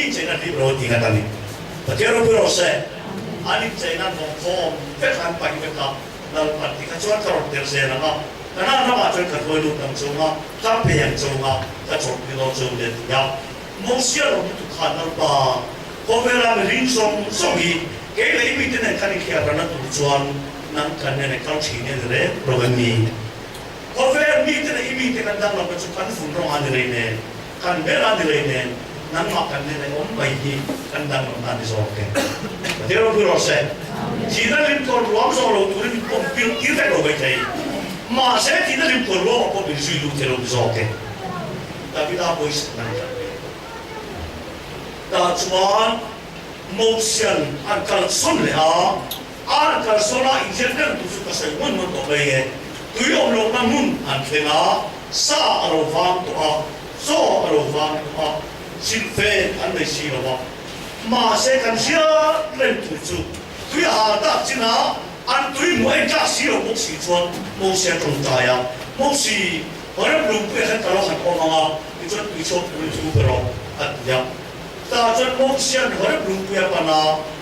incheina hlip lo a ti ngat a ni. Pathian ropui rawh se. An incheina an vawng khawm vek a, an paih vek a, Lalpan tikha chuan ka rawn tel zel ang a, Kanaan ramah chuan ka hruai lut ang chung a, ka pe ang chung a, ka chawlhpui dawn chung le a ti a. Mosia lo lutuk khan Lalpa, khawvela mihring zawng zawng hi kei leh i mite nen khan i hriat rana tur chuan nang kan nen i kal thin e ni reng lo em ni? Khawvel mite leh i mite kan danglamna chu kan vun rawng a ni rei nen, kan ber a ni rei nen, nangmah kan nen i awm mai hi kan danglamna a ni zawk e. Pathian ropui rawh se. Thihna limkawn ruam zawh lo turin min pawm pil tir vek lo maithei. Mahse thihna limkawn ruamah pawh min zui lut thei lo ni zawk e. Davida pawisa nan kan pe. Tah chuan Mosian an kalsawn leh a. An kalsawn a, inziak reng tu chu ka sawi ngawn ngawn tawh mai e. Tui awm lohna hmun an thleng a, sa a lo vang tawh a, chaw a lo vang tawh a, silhfen an nei si lo a. Mahse kan hriat reng tur chu tui a hal tak chin a, an tui hmuh a intlak si lo bawk si chuan Mosia tawngtai a, Mosi, Horeb lungpuiah hian ka lo han awm ang a, tichuan tui chhuak turin thu pe rawh, a ti a. Tah chuan Mosia'n Horeb lungpui a pan a,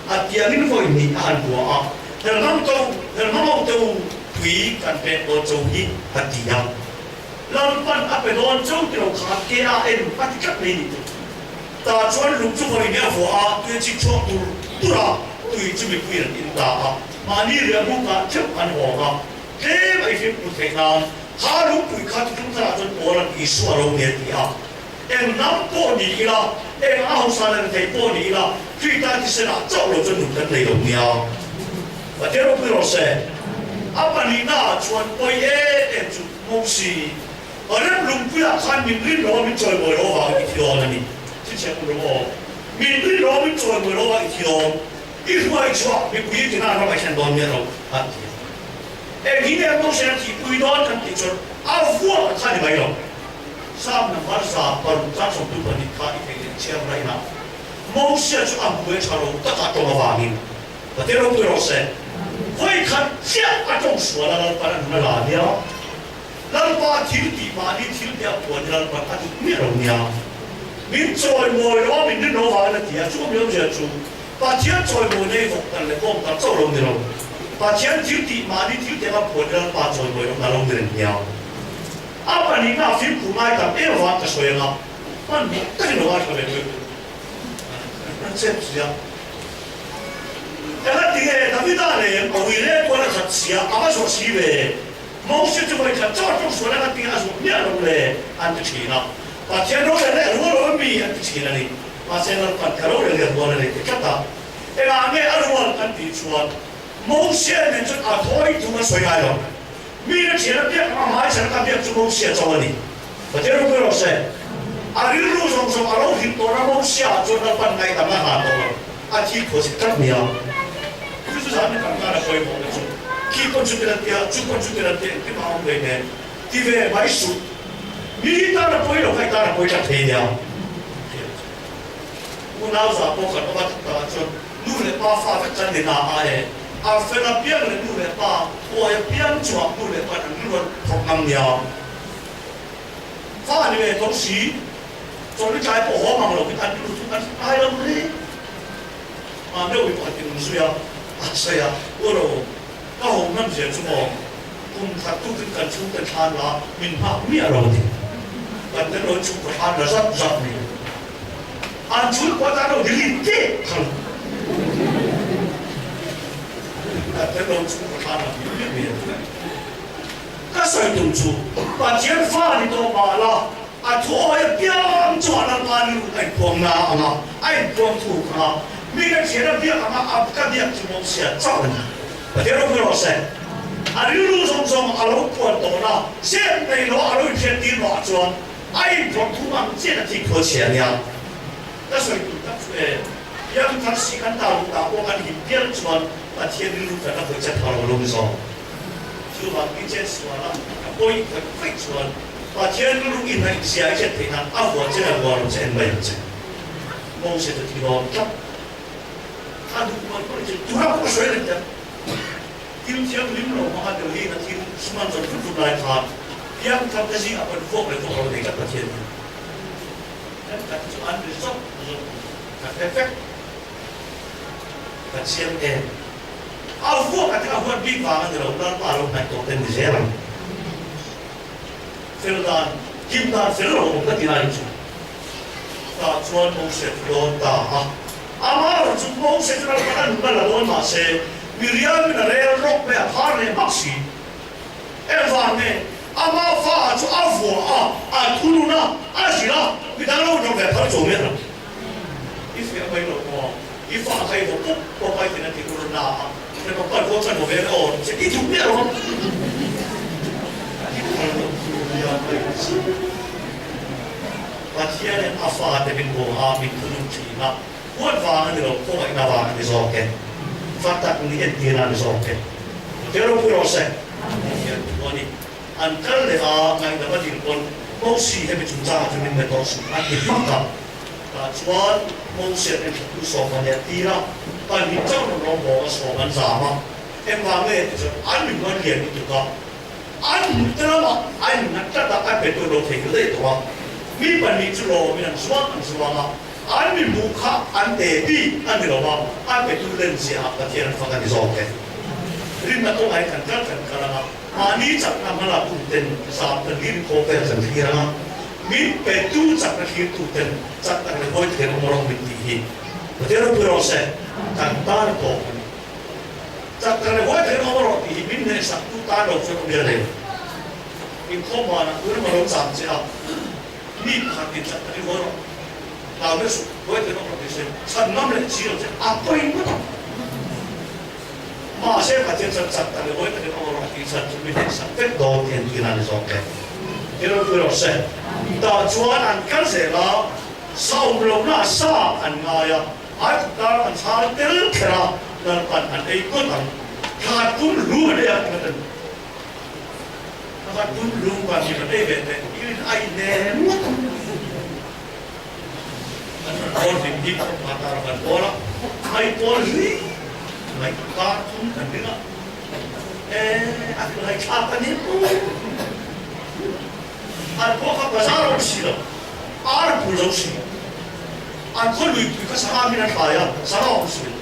a tiangin vawi hnih a han bua a, Helhmang to, helhmang ho te u, tui kan pek dawn cho hi, a ti a. Lalpan a pe dawn cho ti lo khan ke a en a ti tlat mai ni chu. Tah chuan lung chu vawi hnih a vua a, tui a chik chhuak tur tur a, tui chu mipui an in ta a, mahni riahbukah theuh an hawng a, tlem a i fimkhur theih nan kha lungpui kha tutum tharah chuan Paula'n Isua ro nge a ti a. Eng hnam pawh ni ila, eng a hausa leh rethei pawh ni ila, Krita thisenah chauh lo chuan nun kan nei lo nia. Pathian ropui rawh se. A pahnihnaah chuan pawi em em chu Mosi, Horeb lungpuiah khan min rin lo a, min chawimawi lo avangin i thi dawn a ni. Chhinchhiah kum rawh aw. Min rin lo a, min chawimawi lo a, i thi dawn. I hruai chhuah mipui i tina ram a thlen dawn miah lo, a ti a. Eng hi nge Mosi'n a thihpui dawn kan tih chuan a vuak kha ni mai lo. Psalm number 600 chang 22 kha i theih leh chhiar raih a. Mosia chu a hmui a tha lo taka a tawng avangin Pathian ropui rawh se. Vawi khat chiah a tawng sual a Lalpan a nun a la nia. Lalpa thil tih mahni thil te a puan hi Lalpan a duh miah lo nia. Min chawimawi lo a min rin lo avangin a ti a, chu awm lehawmzia chu Pathian chawimawi nei vawk tan leh kawm tak chauh lo ni lo. Pathian thil tih mahni thil te a puan hi Lalpa chawimawi lo na lo ni reng nia. A pahnihna a fimkhur ngai tam em avang ka sawi anga hmanhmawh takin lo ngaithla ve mai tur an chep si a. Eng a ti nge Davida lem a ui leh kual a khat si a, a va zawh si ve. Moses chu vawi khat chauh a tawng sual eng a ti nge a zawh miah lo le an ti thin a. Pathian rorel leh rual lo a mi an ti thin a ni. Mahse Lalpan ka rorel leh rual a nei ti tlat a. Engah nge a rual kan tih chuan Moses nen chuan a thawi thung a sawi ngai lo. Mi na thian a biak ang a hmai chhan ka biak chu Mosia chauh a ni. Pathian ropui rawh se. A rilru zawng zawng a lo hrilh tawh na Mosia ah chuan Lalpan ngaihdam a hlan tawh lo. A thi khaw chhe tlat nia. Chu chu zan ni kan tan a pawimawh na chu khi pawn chu tilan tia, chu pawn chu tilan tia engtin mah a awm hlei nen ti ve mai suh. Mi tan a pawi lo kha i tan a pawi tlat thei nia. Unau za pawh kan awm a tak takah chuan nu leh pa fa vek kan ni na a e. A fel a piang leh nu leh pa huai a piang chungah nu leh pa'n an rilruat thawk ngam nia. Fa ni ve tho si, chawlhni tlai pawh haw mang loin an rilru chu an tlai lo hle. Mah deuh hi pakhat in zui a, a sawi a, U ro, ka ho ngam zia chu maw, kum khat tukin kan chhungte thlan la min nghak miah lo a ti. Kan tel lo chhungkaw thlan la zat zat mai. An chhungkua tan lo delete teh kha lo. Kan tel lo chhungkaw thlan la min miah miah a ti. Ka sawi tum chu Pathian fa ni tawh mah la, a thu awi apiang chu a Lalpa ni ruk a inpuang na ang a, a inpuang thuk ang a, mi ka thian a biak ang a, a ka biak chu Mosia chauh a ni. Pathian ropui rawh se. A rilru zawng zawng a lo puan tawh na, zep nei lo a lo inhriat tir mah chuan A inphawrh thum ang chian a thik phuah chhia nia. Ka sawi tur tak chu e, Piang thar si kan ta luh ta pawh kan him pial chuan Pathian rilru kan la khawih chat phah lo lo ni zawk. Chuvang i chet sual a, ka pawi khawih khawih chuan Pathian rilru i hnaih zia i hriat theih nan a vua che a vua lo che en mai ang che. Moses a thi dawn tlat. A duh mawlh mawlh che tura pawh ka sawi reng teh. Thil thianghlim lo hmanga Delhi na thil suman zawn fut fut lai khan piang thar te zingah pawhin vuak leh vuak lo nei tlat Pathian hi. Thenkhat chu an ri zawk zawk a. hre vek. Ka chiang em? A vuak a tih a huat bik vang a ni lo, Lalpa a lo hnaih tawh ten ni zel ang. Fel dan, kim dan fel lo awm ka ti lai chu. Tah chuan Mose chu dawn ta a. Amaherawh chu Mose chu Lalpa a nun a la dawn mahse, Miriam-in a rel rawk mai a phar leh hmak si. Engvang nge? Ama fa chu a vuah a, a thunun a, a zilh a, midang lo inrawk ve phal chu miah lo. I fiah mai lo maw? I fa kha i vaw pawp pawp a, i tin a ti ur na a, he pa pan pawh chuan vaw ve aw che i duh miah lo ang. I phal loh chu Miriam mai chu. Pathianin a fate min bawm a, min thunun thin a, huat vang a ni lo, khawngaihna vang a ni zawk e. Fa tak ni entir a ni zawk e. Pathian ropui rawh se. Pathian thu a ni. An kal leh a, ngaihdam a dil pawn Mosi hemi chungchangah chu min be tawh suh a ti hmak a. Tah chuan Mosi an enthlatu sawm a nia tir a, pahnih chauh rawn rawngbawl a sawm an zam a. Engvang nge ti chuan an mihmuh an lian lutuk a. An hmuhte lamah a innat tlat a, a pe tur lo thei daih tawh a. Mi pahnih chu lawmin an zuang an zuang a, an mi hmuh kha an te bik a ni lo a, a petu len ziahah Pathian an fak a ni zawk e. Rinna kawngah hian kan kal kan kal ang a, mahni chakna hmalak tuten zam kan rin khaw vel kan thlir ang a, min petu chakna thlirtu ten chak tak leh hawi thei awm rawh min tih hi Pathian ropui rawh se, kan tan a tawp a ni. Chak tak leh huai takin awm rawh tih hi min hnehsak tu tan lo chuan awm ila reng. Inkhawm banah tun emaw lo cham che a, mi pakhat in chak takin hawi rawh, hlau deuh suh, huai takin awm rawh tih sawi chhan ngam leh chi lo che a pawi ngawt ang. Mahse Pathian chuan chak tak leh huai takin awm rawh tih chhan chu mi hnehsak vek dawn tih an tihna a ni zawk e. Thil ropui rawh se. Tah chuan an kal zel a, sa awm lohna sa an ngai a. Ai kut an chhal tel kher a, Lalpan an ei ngawt ang. Thla tum lu an ei a, ti khat a ni. Thla tum lu kan ni kan ei ve teh, i rin a inem ngawt ang. An rawn pawl hlim hi khawpa tar a kan pawl a, mai pawl hli mai kar thum kan ring a, e a ti ngaithlak a ni maw? An khua kha bazar a awm si lo, ar a phur zo si. An khaw luipui kha sangha min a thlai a, sangha awm si lo.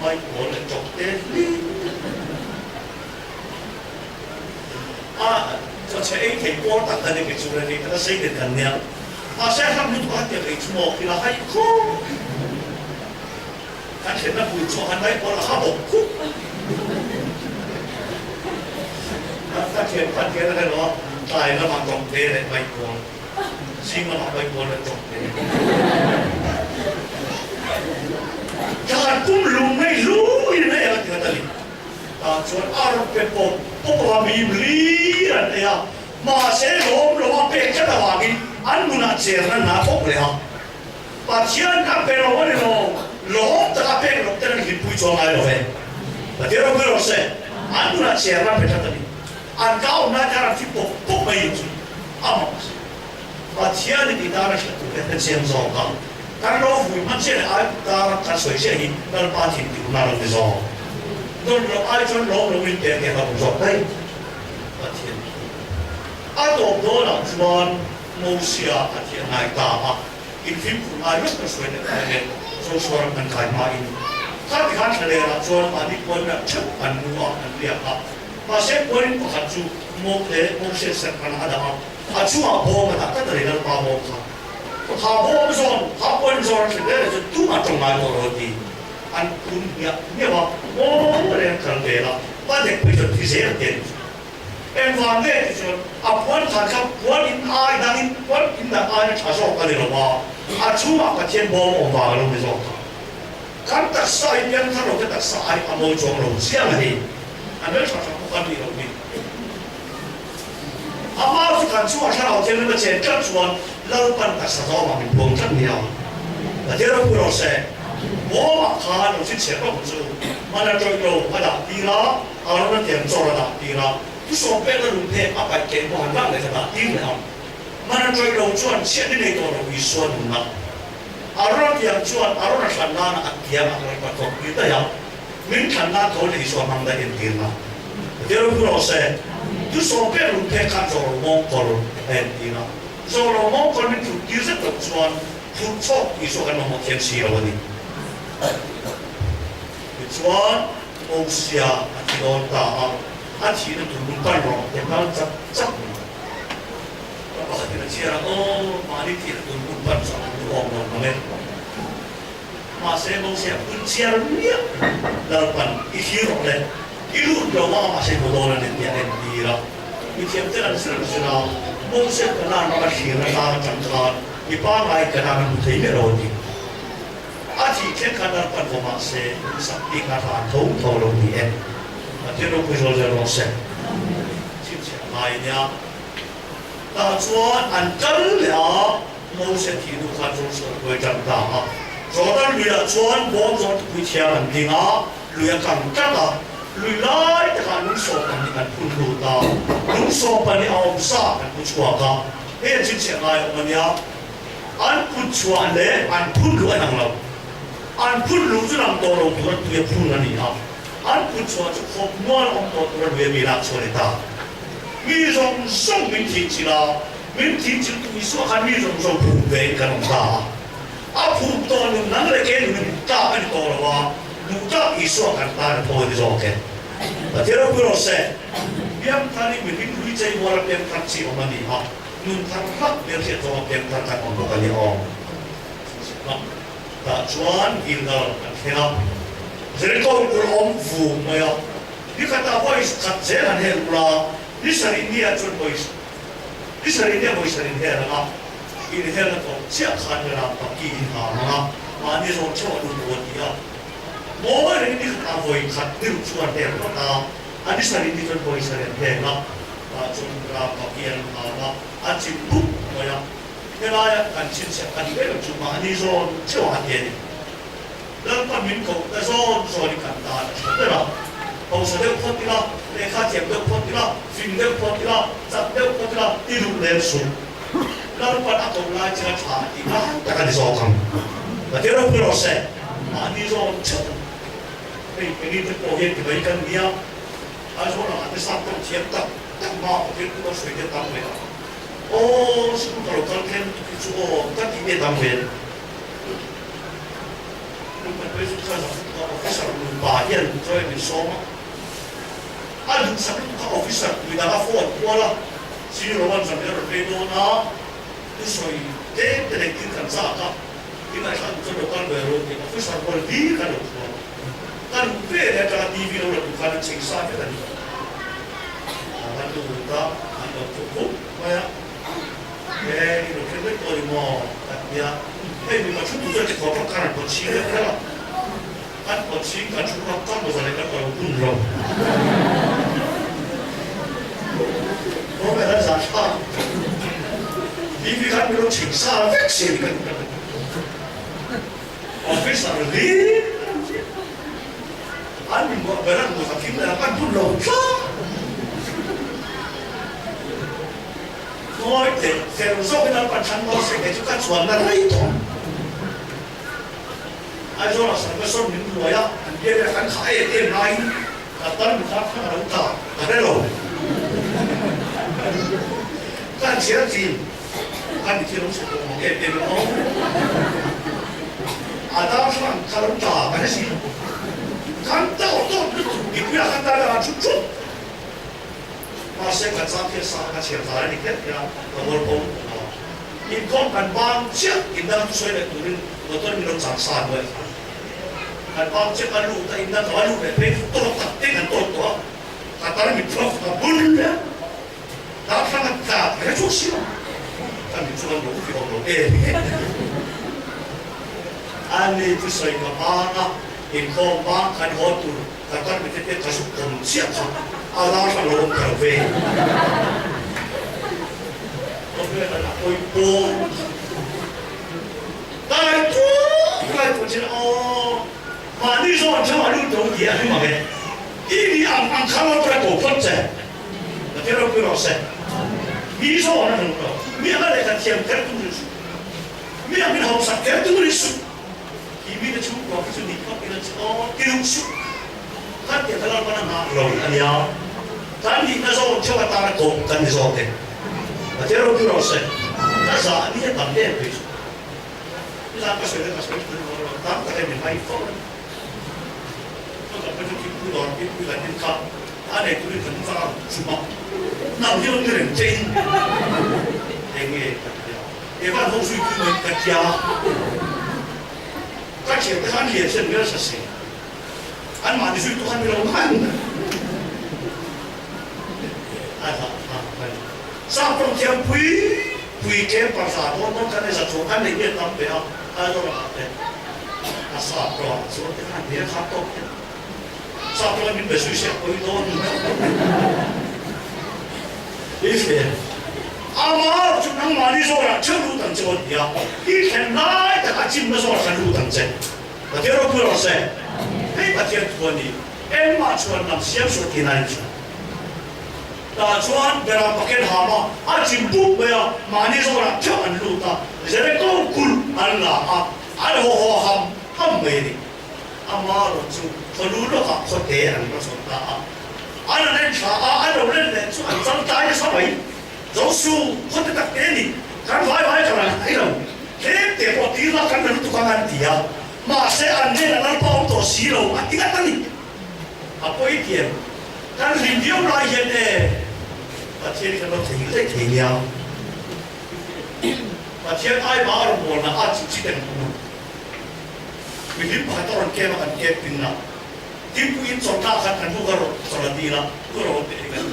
Mai pawl leh tawk te hlim a chawchhe ei thei pawl tak kan ni kei chu rei taka sei nen kan nia. Mahse a hlam lutuk a hetiang ei chu maw khila hai khawp. Kan thlenna bul chu a han mai pawl a ha bawk khup. Ka thian phan hian a hre lo a, tlai lamah tawngte leh mai pawl. Zing lamah mai pawl leh tawngte. Tlan kum lung ngei hlui in a eng a ti khat a ni. Tah chuan a rawn pe pawp pawp a, mim hlir an ei a, mahse lawm lo a pek tlat avangin an nunah cherna na thawk leh a. Pathian a pe lo a ni lo, lawm taka pek loh ten an hlimpui chuang ngai lo ve. Pathian ropui rawh se, an nunah cherna pe tlat a ni. An ka awm lai khan an thi pawp pawp mai in chu a mak a si. Pathian in i tan a hriat tur te hre chiang zawk a, kan lo vui hman chiah leh ai tar kan sawi chiah hi Lalpa thin tih hun a lo ti zawk. Dawn loh ai chuan lawm lo in pek hian a awm zawk daih. Pathian thu a tawp dawnah chuan Mosia a thiah ngai ta a, infimkhur ngai vek kan sawi leh ngai leh Joshua ram kan kai hmain kha tikhan thlalerah chuan mahni puanna theuh an mu a, an riak a. Mahse puanin pakhat chu Moses serhtan a dah a, a chungah bawm a dah tlat a ni, Lalpa bawm kha. Kha bawm zawn, kha puanin zawn a thlen vel leh chu tumah tawng ngai tawh lo a ti. An kun hmiah hmiah a, ngawi reng an kal vel a, pa dek pui chuan thi zel te a ni chu. Engvang nge ti chuan a puan khan kha puan in ai dangin puan in dang aina tha zawk a ni lo a, a chungah Pathian bawm awm vang a lo ni zawk kha. Kan taksa hi piangthar lo te taksa ai a mawi chuang lo chiang a ni. A hmel tha tha bawk a nih loh hi. A hma chu kan chungah thlarau thianghlim a chen tlat chuan Lalpan taksa zawmah min puang tlat nia. Pathian ropui rawh se. Bawmah khan lo chhinchhiah bawk chu mana tawih lo a dah tir a, Arona tiang chawr a dah tir a, thusawm pekna lungphek a paih keh hmuh han lak leh ka dah tir leh ang. Mana tawih lo chuan chhiat ni nei tawh lo Isua nunna. Arona tiang chuan Arona thlan nana a tiang a lalpa thawk tir daih a. Min thlanna tho leh Isua hmang daih entirna Pathian ropui rawh se. Thu sawm pek lung phek khan zawh lo mawngkawl a entir a. Zawh lo mawngkawl min tluk tir zet loh chuan Phurh chhawk Isua kan mamawh thiam si lo a ni. Tichuan, Mosia a thi dawn ta a, a thihna tur lung pan rawh ti a kal chak chak mai. Ka pakhatin a chhiar a, Aw, mahni thihna tur lung pan chu an duhawm lo mang e. Mahse, Mosia phun chhiar miah Lalpan i thlir rawh le, i lut lo vang a mahse i hmu dawn a ni tih a entir a. Mithiam ten an zir zir a, Mosia Kanaan rama thlir atang atang khan mi pangngai Kanaan a hmu thei miah lo a ti. A thih thleng khan Lalpan vaw mahse sak bik a hlan tho tho lo ni e. Pathian ropui zawl zel rawh se. Chhinchhiah a ngai nia. Tah chuan an kal leh a, Moses thih hnu khan Joshua a hruai tan ta a. Jordan luiah chuan bawm zawn tupui thiang an ding a, lui a kang tlat a. Lui lai takah lungsawm pahnih an phun lut a, lungsawm pahnih a awm sa an pu chhuak a. Hei an chhinchhiah ngai awm a nia. An put chhuah leh an phun luh a inang lo. An phun luh chu lang tawh lo tura tui a phun a ni a, an put chhuah chu khawp mual awm tawh tura lui a mi lak chhuah a ni ta. Mi zawng zawng min thih chilh a, min thih chilh tu Isua khan mi zawng zawng phum ve in kan awm ta a. A phum tawh nun nang leh kei nun in tlak a ni tawh lo a, duh tlak Isua kan tan a thawi ni zawk e. Pathian ropui rawh se. Piangthar hi mihring hlui chei mual a piangthar chi awm a ni a, nun thar hlak hmel hriat zawnga piangthar kan awm bawk a ni awm. Tah chuan Gilgal kan thleng a, Jeriko kulh awm vung mai a. Ni khatah vawi khat zel han hel ula, ni sarih nia chuan vawi ni sarih nia vawi sarih hel ang a, inhelna tawp chiah khan ka lam paki in ha ang a, mahni zawn theuh a lut rual ti a. Mawi rengin ni khatah vawi khat ni ruk chuan hel phawt a, a ni sarih ni chuan vawi sarih an hel a, tah chuan ka lam paki an ha ang a, a chim bup mai a. Helaia kan chhinchhiah kan ber chu mahni zawn theuh a ti a ni. Lalpa min koh ta zawn zawn in kan tan a tha ber a. Hausa deuh phawt ila, lehkha thiam deuh phawt ila, fing deuh phawt ila, chak deuh phawt ila i duh lem suh. Lalpa'n a koh lai chin a tha a tih lai tak a ni zawk ang. Pathian ropui rawh se, mahni zawn theuh a ni. Hei keini te pawh hian ti mai kan nia, Aizawl ah te sap tawng thiam tak tak hma Pathian thu kan sawi te tam ve a. Aw, sikul ka lo kal thleng lutuk hi chu aw, ka tih te tam ve. Lungkhat phei chu kha zak lutuk a officer nupa hian chawi min sawm a, a duhsak lutuk kha officer tui dang a phone kual a, Senior Roman zan hi a rawn phei dawn a, thusawi tlem te leh thil kan chak a, tin a thlan chuan lo kal ve rawh tih officer rual hlir kha lo thu a, ka luh ve leh atanga TV lo la tu khan an chei sa vek a ni. A van lut a, an lo thu khup mai a. He i lo hre vek tawh ni maw? Ka ti a. Hei mipa thu tur chuan tikhuah phak khan an pawt ching deuh kher a. Kan pawt ching kan thu kha ka mawza leh kan lo hun lo. Kawng an zah thlak. TV khan min lo chhing sa vek si a ni ka ti. Officer hlim an min buah ber an mawza thim leh a kan hun lo tlat. Ngawi teh, fel zawkin an Pathian Mose kei chu ka chuanna rei tawh. Aizawlah Sarvesawr min hruai a, an biak ila kan khah em em laiin ka tan mi kha kha ka lo tla, ka hre lo. Ka han chhiar thin, ka mi thil lo chhe tawh mang em em em aw. A darthlalang ka lo tla, ka hre si lo. Kan tawh tawp lutuk, mipuiah khan tan a han chhuk chhuk. Mahse ka chang hian sa ka chhiar zar a ni kher kher a, ka ngawl bo lutuk lo a. Inkhawm kan bang chiah indan thusawi leh turin motor min lo chang sa nuai khan. Kan bang chiah ka lut a, indan ka va lut leh phei chu tawk tak te kan tawk tawh a, ka tar mit thluak ka bul hle a, darthlang a tla ka hre chhuak si lo. Ka mit chu an lo fi awm lo em em. Ani thusawi ka bang a, inkhawm bang kan haw tur Ka tan mite te ka zuk awm chiah kha a lar hran lo awm ta lo ve. Khawvel an a pawi pawn Kai tuk lai pawh chin aw mahni zawn theuh a lut lo ti a hlim ang e. I ni ang ang kha lo tawh ko phawt che. Pathian ropui rawh se. Mi zawn a lut lo. Mi anga lehkha thiam kher tum rin suh. Mi ang min hausak kher tum rin suh. Hi mite chhungkua khi chu nih phawt ila chu aw ti duh suh. Kan tih kha Lalpan a nghah lo a nia. Kan nihna zawn theuh atana koh kan ni zawk e. Pathian ropui rawh se. Ka zah ni a tam em phei chu. Nizan ka sawi ka sawi thul lo lo tam tak in hai fo a ni. Ka ka chu thingpui dawr thingpui kan in kha a nei turin kan char chum a, nang hi lo ni reng che in eng nge ka ti a, Evan ho zui tui mai ka tia ka thian te kha an lian sen vel sa se an mahni zui tu khan mi lo man a hlah hlah mai. Sap rawng thiam pui pui tlem parza dawn dawn khan e za chuang khan nei nge tam ve a, Aizawl ah te a sap rawng chuan te khan hmel kha tawk te sap rawng min be zui se a pawi dawn i hre ama chu nangmahni zawrah theuh lut ang che aw ti a i thlen lai tak a chimna zawrah khan lut ang che Pathian ropui rawh se hei Pathian thu a ni engmah chuan lam siam suh tih na in chu Tah chuan Beram Paket hama a chim pup mai a, mahni zawnah theuh an lut a, Jericho kulh an la a, an haw haw ham ham mai a ni. Ama rawh chu khawlu lawkah khawte an va chawlh ta a, an han en thla a, an lo len leh chu an chal tlai nasa mai. Josu, khawte tak te ni, kan vai vai ka ran ai lo, tlem te pawh tir la kan la lutuk ang an ti a, mahse an hnenah Lalpa awm tawh si lo a ti ngat a ni. A pawi tiang kan hlim viau lai hian e Pathian hi kan lo thei daih thei nia. Pathian ai mah a rawn bawl na a chi chi ten kan awm. Mi hlim pakhat a rawn kem a kan kem pin na. Thingpui in chawlh na khan kan hnuk a rawn chawlh a dil a, hnuk a rawn pe kan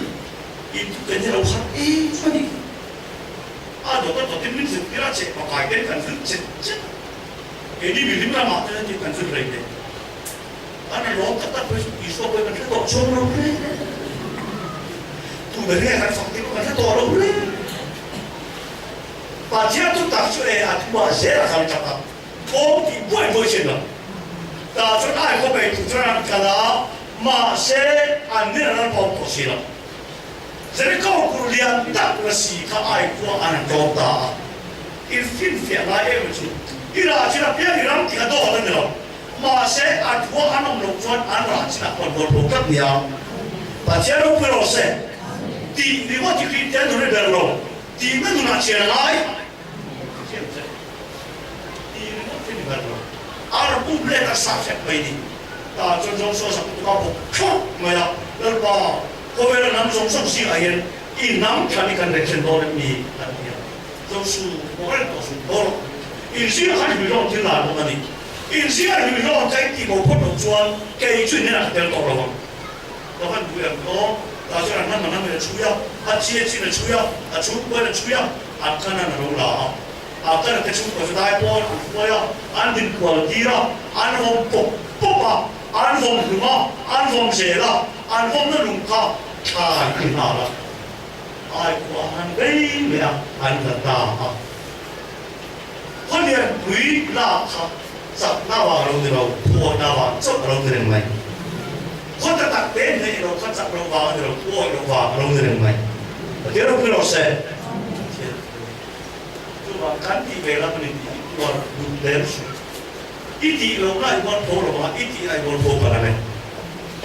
in thu kan hi lo khat em a ni. A dawt a dawt in min zirtir a che pakai ten kan zir chet chet a. Keini mi hlim ramah te hian kan zir rei hle. An a lawm tak tak pawh hi Isua pawhin kan hre tawh chuang lo hle. Tu ber nge kan fak tih pawh kan hre tawh lo hle. Pathian chu tak chu e a thu ah zel a kal tak a, kawng tih buai buai chin lo. Tah chuan ai khaw bei tur chuan an kal a, mahse an nin an ral pawm tawh si lo. Jericho kur lian tak la si kha ai khua an han tlawm ta a. In finfiah ngai em chu i rah chin apiang i ram tih kha dawt a ni lo. Mahse, a thua an awm loh chuan an rah chinah pawh an rual bo tlat nia. Pathian ropui rawh se. Tih ringawt hi Kristian nun i ber lo. Tihna nunah chian a ngai. Thiam che. Tih ringawt hi ni ber lo. A rawn um let a sa hrep mai ni. Tah chuan zawng saw sak lutuk a bawk thlawk mai a, Lalpa, khawvela hnam zawng zawng zingah hian i hnam thlan hi kan reh thlen dawn em ni? a ti a. Josu pawh reng tawh suh bawr. Inzir khan hluihlawn thil lar bawk a ni. Inzir hluihlawn ka intih bo phawt loh chuan kei chu inenah ka tel tawh lo ang. Ka van pui ang tawh. Tah chuan a hnam a hnam in a chhui a, a chi a chin a chhui a, a chhungkua in a chhui a, a kanan a lo la a. A kana te chhungkua chu dai pawn an hruai a, an din kual tir a, an vawm pawp pawp a, an vawm hlum a, an vawm zel a, an vawmna lung kha thlai a ni nghal a. Ai khua han rei mai a, an la ta a. Khawlian pui lak kha chakna vang lo ni lo, thuawihna vang chauh a lo ni reng mai. Khaw ta tak te hneih lo kha chak lo vang a ni lo, thuawih lo vang a lo ni reng mai. Pathian ropui rawh se. Pathian thu chuvang kan tih ve lam a ni tih hi tuar duh lem suh. I tih lohna i bual pho lo a, i tihna i bual pho palh ang e.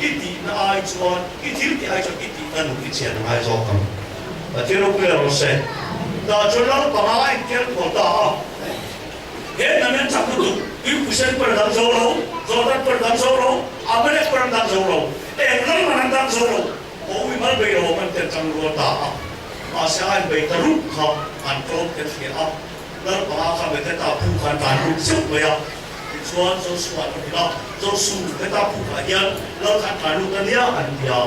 I tihna ai chuan, i thil tih ai chuan i tihna nun i chhian a ngai zawk ang. Pathian ropui rawh se. Tah chuan Lalpanga a intial phual ta a. He hnam hian chak lutuk, Tuipuisen pawh an dang zo lo, Jordan pawh an dang zo lo, Amalek pawh an dang zo lo, eng ram an an dang zo lo. Haw i mal bei lo an tel chang rual ta a. Mahse a inbei ta rup kha an tlawm tel hria a. Lalpanga kha Betheta phu khan tan lut zeuh mai a, tichuan Joshua an hrilh a, Josu, heta phukah hian Lal khan tan lut a nia an ti a.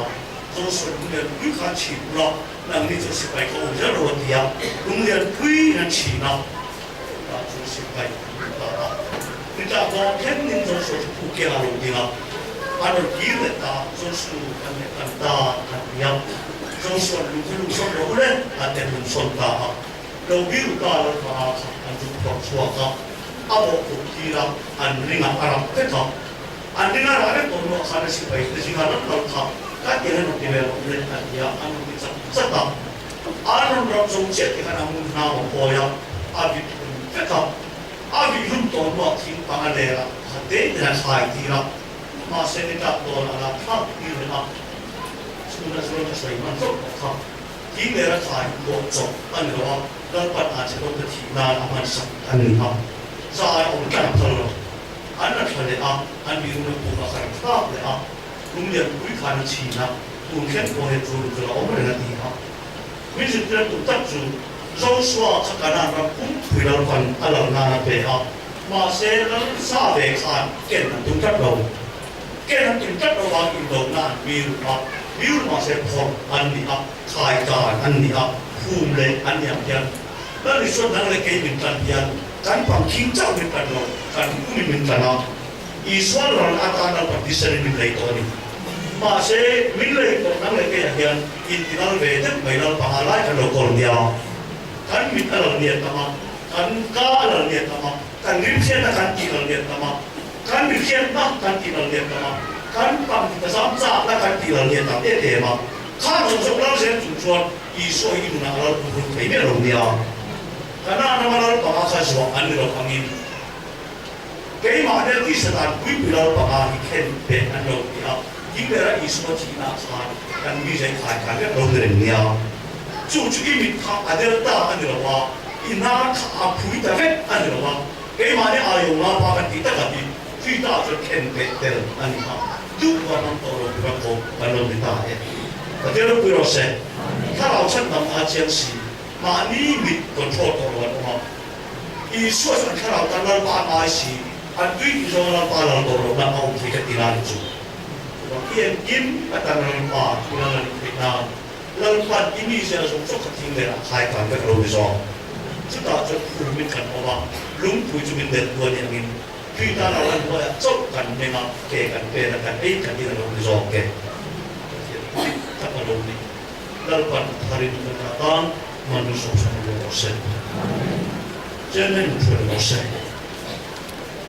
Joshua lunglian pui khan chhin ula, nangni chu sipai kha awm zel rawh a ti a, lunglian puiin an chhin a, tah chuan sipai an lut ta a. Chutah kawng thlengin Joshua chu phu kiangah a lo ding a, an rawn kir leh ta a, Josu, kan leh kan ta an ti a, Joshua lung kha lungsawn rawh u le, an ti a, lungsawn ta a. Lo biru ta lo panga kha an zuk phawrh chhuak a, a bawh tuk tir a, an ring a, a rap vek a. An ring a rah vek tawh hnuah khan a sipai te zinga ram lo kha ka ti an rawn ti ve rawh le an ti a, an rawn ti chat chat a. An rawn rap zo chiah ti khan a hmun hnam a phawi a, a vit hlum vek a. A vih hlum tawh hnuah thing panga lerah pakhat te ten a thlai tir a, mahse ni tlak dawn a lak thlak tir leh a, chhuna zual ka sawi hman zawk tawh kha. Thing leh ra thlai pawh chawp a ni lo a, Lalpan a che dawng te thih nan a hmansak a ni a. Zai awm tlang phal lo. An la thla leh a, an bihruna puk a kar thlak leh a, lung lian pui khan a chhin a, tun thleng pawh hian chu lung chu la awm reng a ti a. Min zirtir tum tak chu Joshua kha Kanaan ram pumpui Lalpan a lal nan a pe a, mahse lal sa ve khan ken an tum tlat lo. Ken an tum tlat lo vang indona an biru a, biru mahse phawrh an ni a, khai tan an ni a, phum leh an ni ang hian Lal Isua nang leh kei min tan hian kan pangkhing chauh min tan lo, kan humin min tan a, Isua ral atan Lalpa thisen in min lei tawh a ni. Mahse, min lei tawh nang leh keiah hian intinal ve deuh mai Lalpa nga lai kan lo kawl nia. Kan mit a lal niat tam a, kan ka a lal niat tam a, kan rimhriatna kan tih lal niat tam a, kan mihriatna kan tih lal niat tam a, kan pangkhing a zam chakna kan tih lal niat tam em em a. Khang zawng zawng lal zel chung chuan Isua hi nunah a lal pumhlum thei miah lo nia. Kanaan rama lal panga kha zuah an ni lo angin keimah hnel tisa dan puipui lal panga hi khen pek an lo ti a, thing lera Isua thihna khan kan mi zai khai khan vek lo ni reng nia. Chu chu i mit kha a del ta a ni lo a, i hnar kha a phui ta vek a ni lo a, keimahni aiawng lapa kan tih takah hi Krista chuan khen pek tel a ni a. Duh va hmang tawh lo tura kawp kan lo ni ta e. Pathian ropui rawh se. Thlarau chhan dang a chiang si. Mahni mit control tawh lo an awm a. Isua chuan thlarau tan Lalpa a ngai si. An tui tih zawnga Lalpa lal tawh lohna a awm thei ka ti lai chu. Chuvang khi engkim a tan Lalpa thu lal a nih theih nan Lalpan i mi zia zawng zawng kha thing nen a khai tan vek lo ni zawk. Chutah chuan phur min kan awm a, lungpui chu min delh tu a nih angin Krita lo lan hnuaiah chauh kan meng a, ke kan pen a, kan ei kan in a lo ni zawk e. Pathian dik tak a lo ni. Lalpan a tharin kan dah tan Manusawmsam a lo rawh se. Chairman in hruai rawh se.